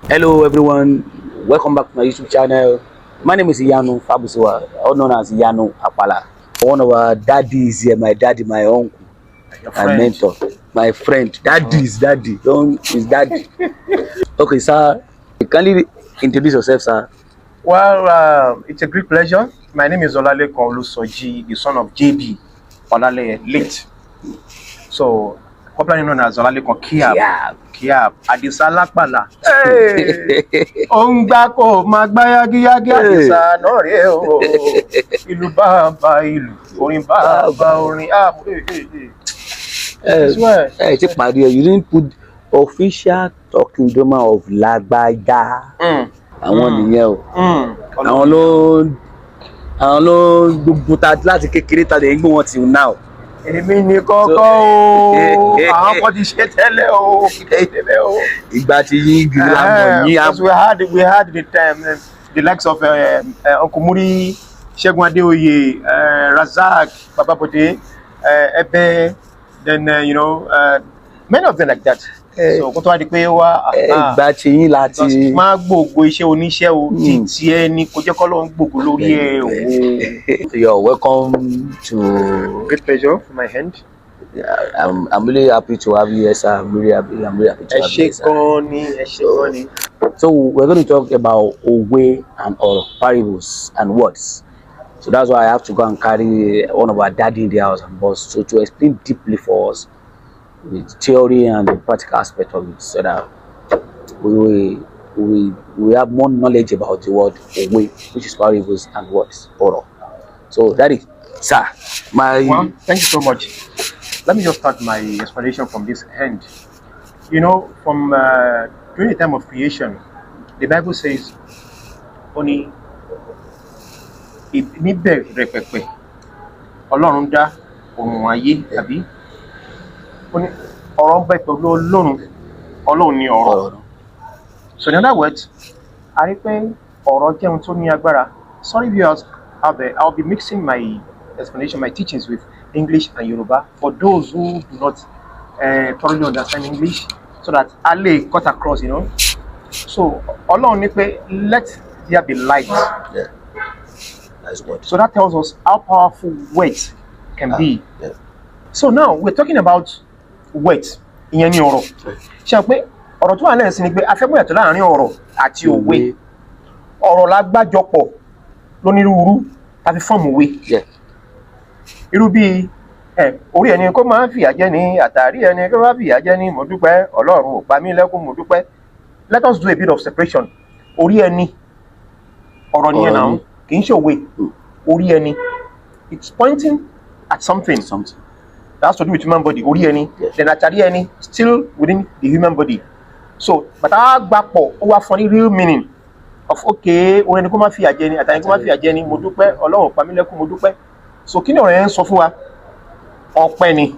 Hello everyone, welcome back to my YouTube channel. My name is Iyanu Fabusuwa, all known as Iyanu Apala. One of our daddies here, my daddy, my uncle, Your my friend. Mentor, my friend. Daddy is daddy, don't is daddy. Okay, sir, kindly introduce yourself, sir. Well, it's a great pleasure. My name is Olalekan Olusoji, the son of JB Olaleye, late. So, popularly known as Olalekan Kiab. Kiab, Adisa Lápàlà. Hey! Ó ń gbá kó máa gbá yágíyágí Àdìsá náà rèé o. Ìlú bàbá ìlú, orin bàbá orin. Ah, hey, hey, hey. It's well. Ẹ ti parí ẹ, you didn't put official talking drummer of Lágbájá. Àwọn nìyẹn o. Àwọn ló gbogbo ta láti kékeré ta lè gbé wọn till now. Èmi ní kọ́kọ́ o, àwọn kan ti ṣe tẹ́lẹ̀ o, tẹ́lẹ̀ o. Ìgbà tí yín gidi la mọ̀ yín. Because we had the time, the likes of Uncle Muri, Ṣẹ́gun Adéoyè, Razak, Baba Bode, Ebe, then many of them like that. So kó tó wá di pé wá Ìgbà tí yín láti. Máa gbòògbò iṣẹ́ oníṣẹ́ o, tí tiẹ̀ ni kò jẹ́ kọ́ ló ń gbòògbò lórí ẹ̀ o. You're welcome to. Great pleasure from my hand. I'm really happy to have you here, sir. I'm really happy. I'm really happy to Ẹ have you ṣé here, sir. Gan ni, ẹ ṣé gan ni. So we're going to talk about òwe and ọ̀rọ̀, parables and words. So that's why I have to go and carry one of our daddy in the house and boss so to explain deeply for us with theory and the practical aspect of it, so that we have more knowledge about the word òwe, which is parables and words, ọ̀rọ̀. So daddy, sir, my Well, thank you so much. Let me just start my explanation from this end. From during the time of creation, the Bible says, ó ní níbẹ̀rẹ̀ pẹ̀pẹ̀ Ọlọ́run dá ọ̀run ayé, àbí? Ó ní ọ̀rọ̀ ń bẹ pẹ̀lú Ọlọ́run, Ọlọ́run ní ọ̀rọ̀. Ọ̀rọ̀. So in other words, a rí pé ọ̀rọ̀ jẹ́ ohun tó ní agbára. Sorry, viewers out there, I'll be mixing my explanation, my teachings with English and Yoruba for those who do not thoroughly understand English, so that a lè cut across. So Ọlọ́run ní pé, "Let there be light." Yeah. That's what. So that tells us how powerful words can be. So now we're talking about words, ìyẹn ní ọ̀rọ̀. Ṣe pé ọ̀rọ̀ tó wà lẹ́yìn sí ni pé a fẹ́ mú ìyàtọ̀ láàrin ọ̀rọ̀ àti òwe. Ọ̀rọ̀ la gbájọpọ̀ lónírúurú tàbí form òwe. Irú bíi ẹ orí ẹni kó máa ń fìyà jẹ ní àtàrí ẹni kó máa fìyà jẹ ní, mo dúpẹ́ Ọlọ́run ò pa mí lẹ́kún, mo dúpẹ́. Let us do a bit of separation. Orí ẹni, ọ̀rọ̀ nìyẹn Ọ̀rọ̀ náà ni. Kì í ṣe òwe. Orí ẹni, it's pointing at something Something. That has to do with human body, orí ẹni. Then àtàrí ẹni, still within the human body. So bàtà gbà pọ̀, ó wá fún ní real meaning of, okay, orí ẹni kó má fìyà jẹ ni, àtàrí kó má fìyà jẹ ni, mo dúpẹ́ Ọlọ́run ò pa mí lẹ́kún, mo dúpẹ́. So kí ni ọ̀rọ̀ yẹn ń sọ fún wa? Ọpẹ́ ni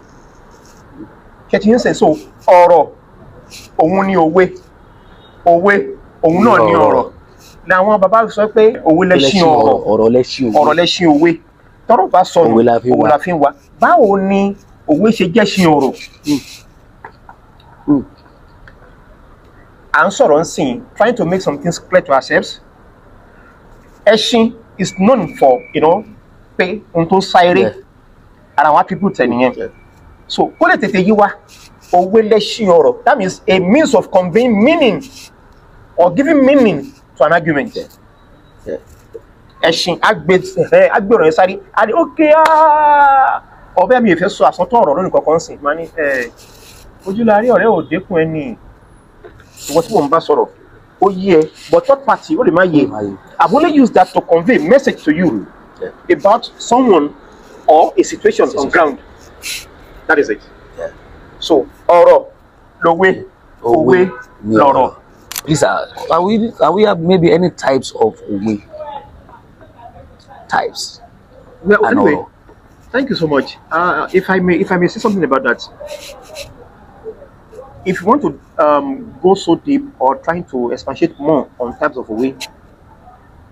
kẹtì ń sẹ. So ọ̀rọ̀ òun ni òwe, òwe òun náà ni ọ̀rọ̀. Làwọn bàbá sọ pé òwe lẹṣin ọ̀rọ̀. Ọ̀rọ̀ lẹ́ṣin òwe. Ọ̀rọ̀ lẹṣin òwe. Tọ́rọ̀ bá sọnù, Òwe la fi ń òwe wá. La fi ń wá. Báwo ni òwe ṣe jẹ́ṣin ọ̀rọ̀? À ń sọ̀rọ̀ ń sìn, trying to make some things clear to ourselves. Ẹṣin is known for pé ohun tó ń sá eré. Ara àwọn attribute ẹ̀ nìyẹn. So kó lè tètè yí wa, òwe lẹṣin ọ̀rọ̀, that means a means of conveying meaning or giving meaning to an argument. Ẹṣin agbe ẹ agbe ọ̀rọ̀ yẹn sáré, a ní ok, ọbẹ̀ mi ò fẹ́ sọ àsọtọ̀ ọ̀rọ̀ lónìí kankan sìn máa ní ẹ ojúlarí ọ̀rẹ́ ò dẹ́kun ẹni. Ìwọ tí mò ń bá sọ̀rọ̀, ó yé ẹ, but third party, ó lè má yé. Má yé. I've only used that to convey message to you about someone or a situation on Situation. ground. That is it. So ọ̀rọ̀ lòwe, òwe ni lọ̀rọ̀. Please, can we have maybe any types of òwe? Types. Well, And anyway, ọ̀rọ̀. Thank you so much. If I may say something about that. If you want to go so deep or trying to expatiate more on types of òwe,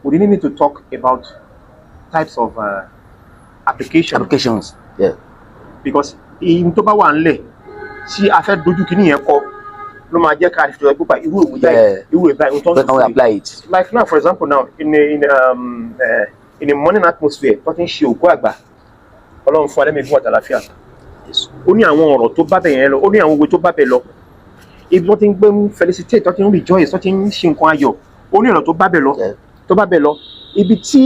we really need to talk about types of application. Applications. Yeah. Because ihun tó bá wà ńlẹ̀ tí a fẹ́ dojú kìíní yẹn kọ, Ló máa jẹ́ ká fi pípa irú òwe báyìí, irú òwe báyìí, ohun tó ń Where can we sọ fún mi. apply it? Like now, for example, now in a morning atmosphere tó ti ń ṣe òkú àgbà, Ọlọ́run fún alẹ́mìí fún àtàlàfíà. Ó ní àwọn ọ̀rọ̀ tó bá bẹ̀ yẹn lọ, ó ní àwọn òwe tó bá bẹ̀ lọ. Ibi tó ti ń gbé ń felicitate, tó ti ń rejoice, tó ti ń ṣe nǹkan ayọ̀, ó ní ọ̀rọ̀ tó bá bẹ̀ lọ, tó bá bẹ̀ lọ. Ibi tí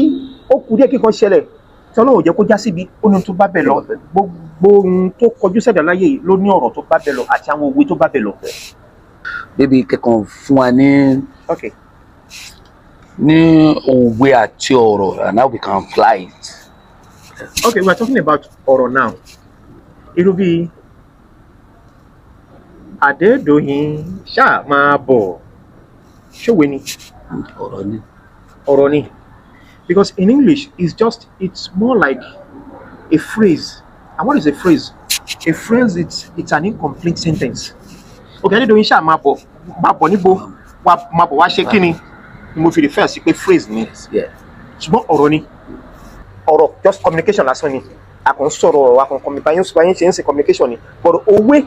ó kù díẹ̀ kíkan ṣẹlẹ̀ tí Ọlọ́run ò jẹ́ kó já síbi, ó ní ohun tó bá bẹ̀ lọ. Gbogbo ohun tó kọjú sẹ̀dá láyé yìí ló ní ọ̀rọ̀ tó bá bẹ̀ lọ àti àwọn òwe tó bá bẹ̀ lọ. Maybe kẹ́kàn fún wa ní ní òwe àti ọ̀rọ̀ and how we can apply it. Okay, we are talking about ọ̀rọ̀ now. Irú bíi "Adédọ̀yìn ṣáà máa bọ̀", ṣòwe ni? Ọ̀rọ̀ ni. Ọ̀rọ̀ ni, because in English it's more like a phrase. And what is a phrase? A phrase, it's an incomplete sentence. Okay, "Adédọ̀yìn ṣáà máa bọ̀", máa bọ̀ níbo? Wá máa bọ̀ wá ṣe kí ni? Ni mo fi refer sí pé phrase ni. Ṣùgbọ́n ọ̀rọ̀ ni ọ̀rọ̀, just communication lásán ni. A kàn ń sọ̀rọ̀, a kàn communicate, báyìí ṣe ń ṣe communication ni. But òwe,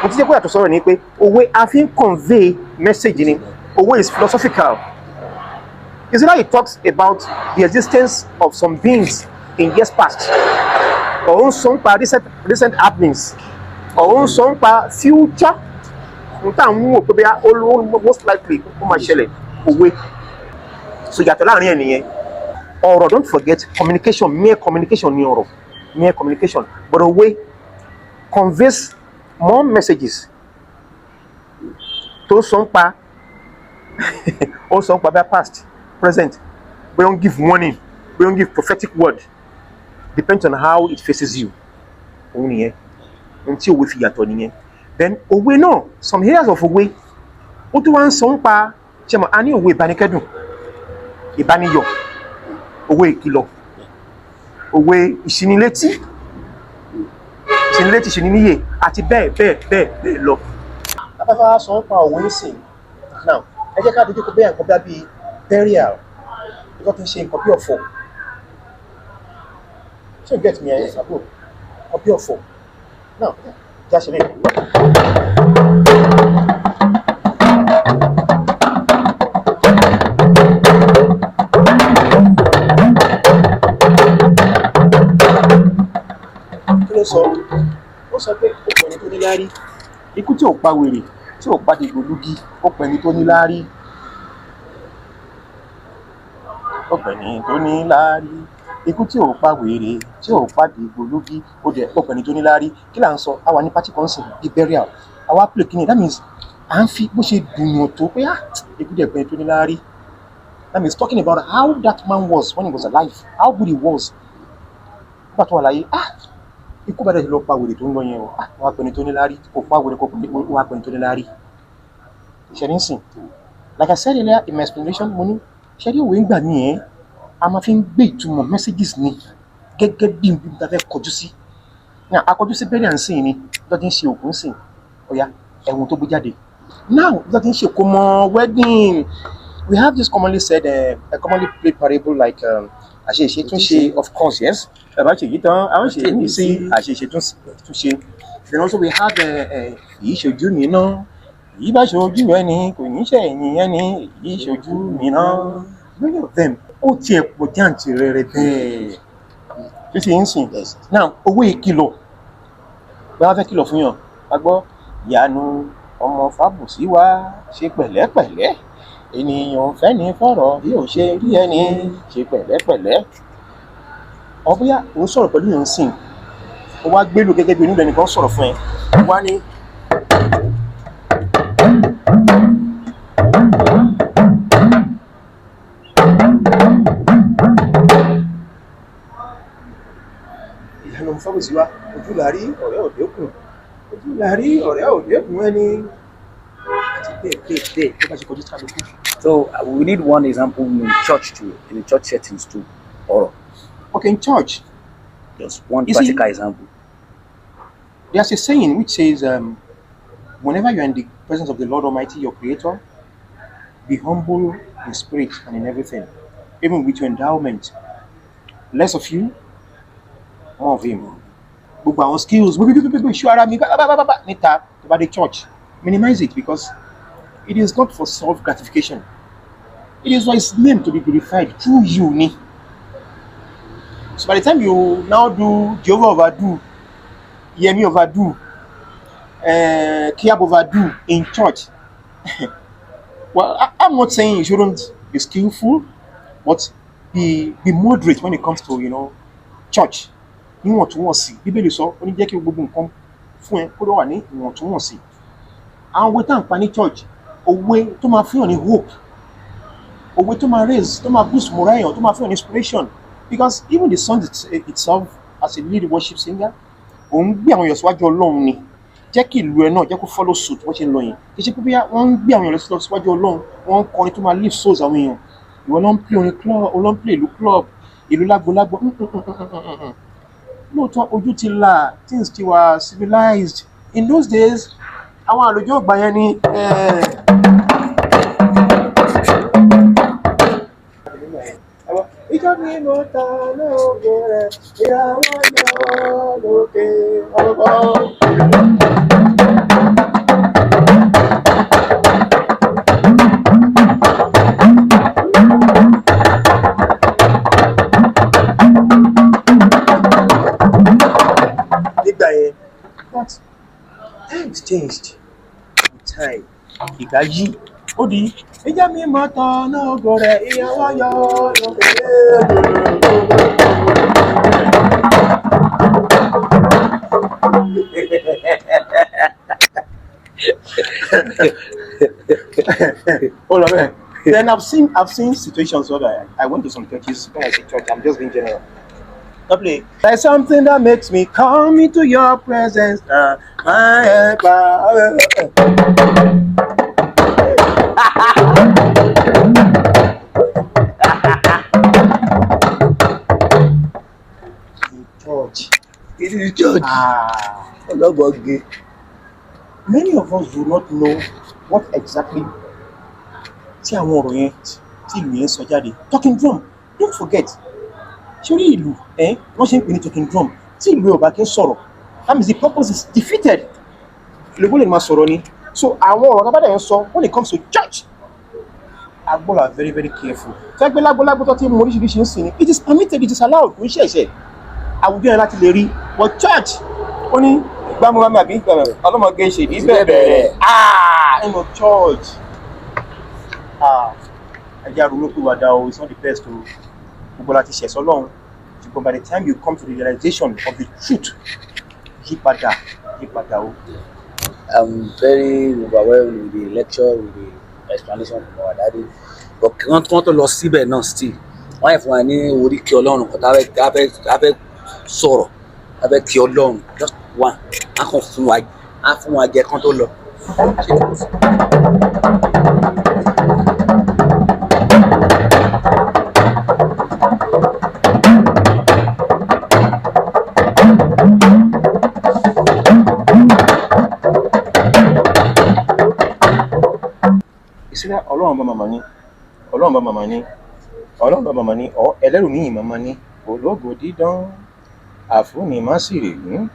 mo ti jẹ́ kó yàtọ̀ sọ̀rọ̀ ni pé òwe, a fi ń convey message ni. Òwe is philosophical. It's either it talks about the existence of some beings in years past, or ó ń sọ nípa recent happenings, or ó ń sọ nípa future n tá à ń wò pé bí ó most likely ó máa ṣẹlẹ̀. Òwe, so yàtọ̀ láàrin ẹ̀ nìyẹn. Ọ̀rọ̀, don't forget, communication, mere communication ni ọ̀rọ̀, mere communication. But òwe conveys more messages tó ń sọ nípa, ó ń sọ nípa bí past, present, bóyá ó ń give warning, bóyá ó ń give prophetic word, depends on how it faces you. Òun nìyẹn, ohun tí òwe fi yàtọ̀ nìyẹn. Then òwe náà, some areas of òwe, ó tún wá ń sọ nípa, ṣe mọ̀, a ní òwe ìbánikẹ́dùn, ìbániyọ̀, òwe ìkìlọ̀, òwe ìṣínilétí, ìṣínilétí, ìṣíniníyè àti bẹ́ẹ̀ bẹ́ẹ̀ bẹ́ẹ̀ bẹ́ẹ̀ lọ. Afẹ́fẹ́ sọ nípa òwe ń sìn now, ẹ jẹ́ ká dojú kọ bẹ́ẹ̀, nǹkan bí burial, nǹkan tó ń ṣe nǹkan bí ọ̀fọ̀. Ṣé you get me? Ẹ àbúrò, nǹkan bí ọ̀fọ̀ now, já ṣe lè. Kí ló sọ? Ó sọ pé ó pẹ̀lú tó ní láárí. Ikú tí ò pa wèrè, tí ò pa dìgbòlugi, ó pẹ̀lú tó ní láárí, ó pẹ̀lú tó ní láárí. Ikú tí ò pa wèrè, tí ò pa dìgbòlugi, ó dẹ̀ ó pẹ̀lú tó ní láárí. Kí là ń sọ? A wà ní party kan sìn bí burial, àwa play kíni. That means à ń fi bó ṣe dùnyàn tó pé, ah, ikú dẹ̀ pẹ̀lú tó ní láárí. That means talking about how that man was when he was alive, how good he was nígbà tó wà láyé. Ah, ikú bá dẹ̀ lọ pa wèrè tó ń lọ yẹn o. Ah, wàá pẹ̀lú tó ní láárí. Kò pa wèrè, kò wàá pẹ̀lú tó ní láárí. Ṣẹ̀rí ń sìn, like I said earlier in my explanation, mo ní ṣẹ̀rí òwe ń gbà mí ẹ̀, a máa fi ń gbé ìtumọ̀ messages ni gẹ́gẹ́ bí ibi tá a fẹ́ kọjú sí. Now, a kọjú sí bẹ́ẹ̀rẹ̀ à ń sìn ni lọ́ọ́ ti ń ṣe òkú ń sìn. Ọ̀ya ẹ̀wọ̀n tó gbé jáde now, lọ́ọ́ ti ń ṣe kómọ, wedding, we have this commonly said, a commonly played parable like àṣeṣe tún ṣe. Of course, yes, bàbá ṣèyí tán, àwọn ṣe ní sí àṣeṣe tún ṣe. Then also we have "Èyí ṣojú mi náà, èyí bá ṣojú ẹni, kò ní ṣẹ̀yìn ẹni, èyí ṣojú mi náà." Many of them, ó tiẹ̀ pọ̀ jáǹtì rẹ̀ bẹ́ẹ̀ tó ti ń sìn. Now, owó ìkìlọ̀, bí wọ́n fẹ́ kìlọ̀ fún yàn, wá gbọ́, "Ìyanu ọmọ Fábùsí wá, ṣe pẹ̀lẹ́pẹ̀lẹ́. Ènìyàn fẹ́ ní fọ̀rọ̀ bí ò ṣe rí ẹni, ṣe pẹ̀lẹ́pẹ̀lẹ́." Ọ bóyá òun sọ̀rọ̀ pẹ̀lú yàn ń sìn, ó wá gbélú gẹ́gẹ́ bí onílẹ̀ nìkan sọ̀rọ̀ fún ẹ, wá ní. "Ìyanu ọmọ Fábùsí wá, ojú là rí, ọ̀rẹ́ òdekùn, ojú là rí, ọ̀rẹ́ òdekùn ẹni", àti bẹ́ẹ̀ bẹ́ẹ̀ bẹ́ẹ̀ tó bá ṣe kọjú sí kálukú. So we need one example in church too, in the church settings too. Or Okay, in church, just one You see- practical example. There's a saying which says, whenever you're in the presence of the Lord Almighty, your Creator, be humble in spirit and in everything, even with your endowment. Less of you, more of Him. Gbogbo àwọn skills, gbogbo iṣu ara mi, bá bá bá bá níta, tó bá dé church, Minimize it, because it is not for self gratification. It is for his name to be glorified through you ni. So by the time you now do Jehovah overdo, Yemi overdo, Kiab overdo in church, well, I'm not saying you shouldn't be skillful, but be moderate when it comes to church. Níwọ̀ntúnwọ̀nsì, Bíbélì sọ, ó ní jẹ́ kí gbogbo nǹkan fún ẹ kó ló wà ní ìwọ̀ntúnwọ̀nsì. Àwọn òwe tá à ń pa ní church, òwe tó máa fún yàn ní hope, òwe tó máa raise, tó máa boost morale yàn, tó máa fún yàn ní inspiration, because even the song itself, as a lead worship singer, òun gbé àwọn èèyàn síwájú Ọlọ́run ni. Jẹ́ kí ìlú ẹ náà jẹ́ kó follow suit bó ṣe ń lọ yẹn. Kì í ṣe pé bóyá wọ́n ń gbé àwọn èèyàn lọ síwájú Ọlọ́run, wọ́n ń kọrin tó máa lift souls àwọn èèyàn, ìwọ ló ń play orin club, ló ń play ìlú club, ìlú lágbolágbo. Lóòótọ́, ojú ti là, things ti wà civilized. In those days, àwọn àlùjọ ìgbà yẹn ni ìjọ mi mo ta lóògùn rẹ̀, ìyàwó yọ lókè ọgbọ́n. Nígbà yẹn, but times changed with time. Ìgbà yí, ó di ìjọ mi mo ta lóògùn rẹ̀, ìyàwó yọ lókè. Ó lọ bẹ́ẹ̀. Then I've seen situations where I went to some churches. When I say church, I'm just being general. Lovely. There's something that makes me come into your presence. My helper. In church. It is church. Ah. Ọlọ́mọge. Many of us do not know what exactly tí àwọn ọ̀rọ̀ yẹn, tí ìlú yẹn sọ jáde. Talking drum, don't forget. Ṣé orí ìlú ẹ̀ wọ́n ṣe ń pè ní talking drum? Tí ìlú ẹ̀ ò bá kí ń sọ̀rọ̀, that means the purpose is defeated. Ìlú lè máa sọ̀rọ̀ ni. So àwọn ọ̀rọ̀ tó bá dẹ̀ ń sọ when it comes to church, a gbọ́dọ̀ are very very careful. Fẹ́ gbé lágbólágbó tó ti mú oríṣiríṣi ń sìn ni, it is permitted, it is allowed, kò ń ṣẹ̀ṣẹ̀ àwùjọ yẹn láti lè rí. But church, ó ní gbámúgbámú àbí ọlọ́mọge ṣèdí bẹ́ẹ̀ bẹ́ẹ̀, ah, nínú church, ah, ẹ jẹ́ ronú pé wàdà o. It's not the best o. Gbogbo láti ṣẹ̀ sọ́lọ́run, ṣùgbọ́n by the time you come to the realization of the truth, yí padà, yí padà o. I'm very overwhelmed with the lecture, with the explanation from our daddy. But kí wọ́n tó lọ síbẹ̀ náà, still wọ́n yẹ fún wa ní oríkì Ọlọ́run kan tá a fẹ́ sọ̀rọ̀, tá a fẹ́ kí Ọlọ́run, just one, á kàn fún wa, á fún wa jẹ kán tó lọ. Ìsílẹ̀ Ọlọ́run bá màmá ní, Ọlọ́run bá màmá ní, Ọlọ́run bá màmá ní, ọ ẹlẹ́rù níyìn màmá ní, ológo dídán, àfúnni má sì règún,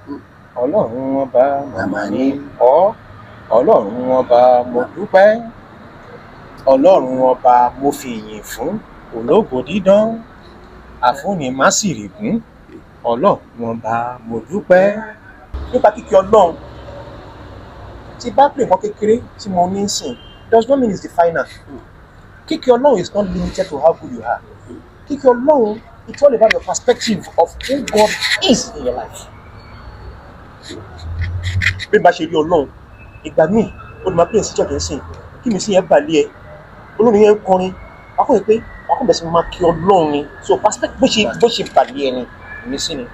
Ọlọ́run ọba màmá ní, ọ Ọlọ́run ọba mo dúpẹ́, Ọlọ́run ọba mo fi ìyìn fún, ológo dídán, àfúnni má sì règún, Ọlọ́run ọba mo dúpẹ́. Nípa kíkí Ọlọ́run, tí bá pè nǹkan kékeré tí mo ní sìn does not mean it's the final. Kíkí Ọlọ́run is not limited to how good you are. Kíkí Ọlọ́run, it's all about your perspective of who God is in your life. Bí n bá ṣe rí Ọlọ́run, ìgbà míì ó lè máa pè sí church ń sìn kí mi sì yẹn balẹ̀ ẹ, olórin yẹn ń kọrin, wàá kọ́ ẹ pé wàá kọ́ bẹ̀rẹ̀ sí máa kí Ọlọ́run ni. So perspective bó ṣe balẹ̀ ẹ ni ìmísí ni.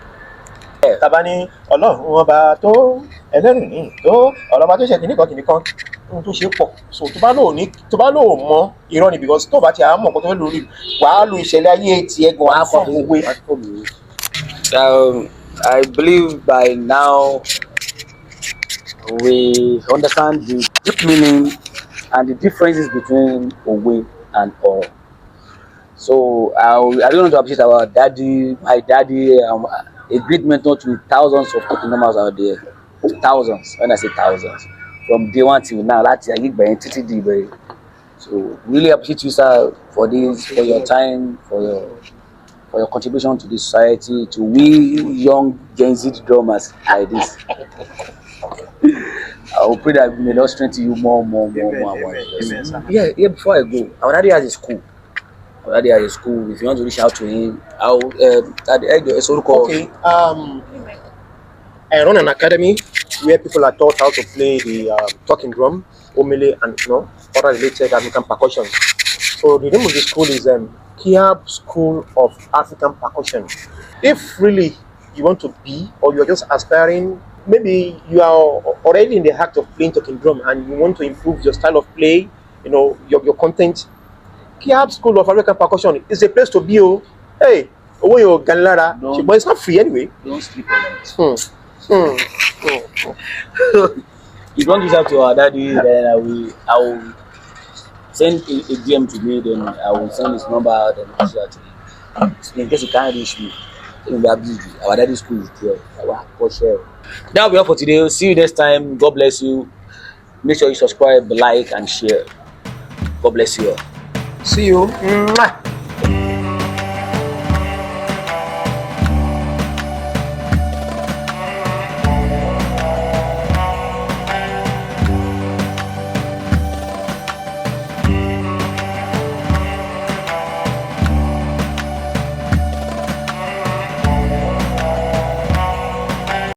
Tàbá ní Ọlọ́run ọba tó ẹlẹ́rìí ní tó ọlọ́ba tó ṣe kìnnìkan kìnnìkan, ohun tó ṣe pọ̀. So tó bá lò ní, tó bá lò mọ, irọ́ ni, because tó bá ti àmọ̀ nǹkan tó fẹ́ lórí, wàá lu ìṣẹ̀lẹ̀ ayé tiẹ̀ gan, á fọ́ òwe. I believe by now we understand the deep meaning and the differences between òwe and ọ̀rọ̀. So I really want to appreciate our daddy, my daddy, a great mentor to thousands of talking drummers out there. Thousands. When I say thousands. From day one till now, láti ayé ìgbà yẹn títí di ìbẹ̀rẹ̀. So really appreciate you, sir, for this, for your time, for your contribution to the society, to we young Gen Z drummers like this. I will pray that may Lord strengthen you more, more, more, Amen, more, more. amen, amen, sir. Yeah. Before I go, our daddy has a school. Our daddy has a school. If you want to reach out to him, I will. Daddy, ẹ jọ̀ọ́, ẹ sọ orúkọ. Okay. I run an academy where people are taught how to play the talking drum, omele, and other related African percussion. So the name of the school is Kiab School of African Percussion. If really you want to be, or you are just aspiring, maybe you are already in the act of playing talking drum and you want to improve your style of play, your content. Kiab School of African Percussion is a place to be. Oh, hey, owó yóò gan lára, ṣùgbọ́n it's not free anyway. Don't sleep on it. If you want to reach out to our daddy, then I will send a DM to me, then I will send his number out and reach out to him. So in case you can't reach me, we are busy. Our daddy school is there. Our share. That will be all for today. See you next time. God bless you. Make sure you subscribe, like, and share. God bless you all. See you. Mwah.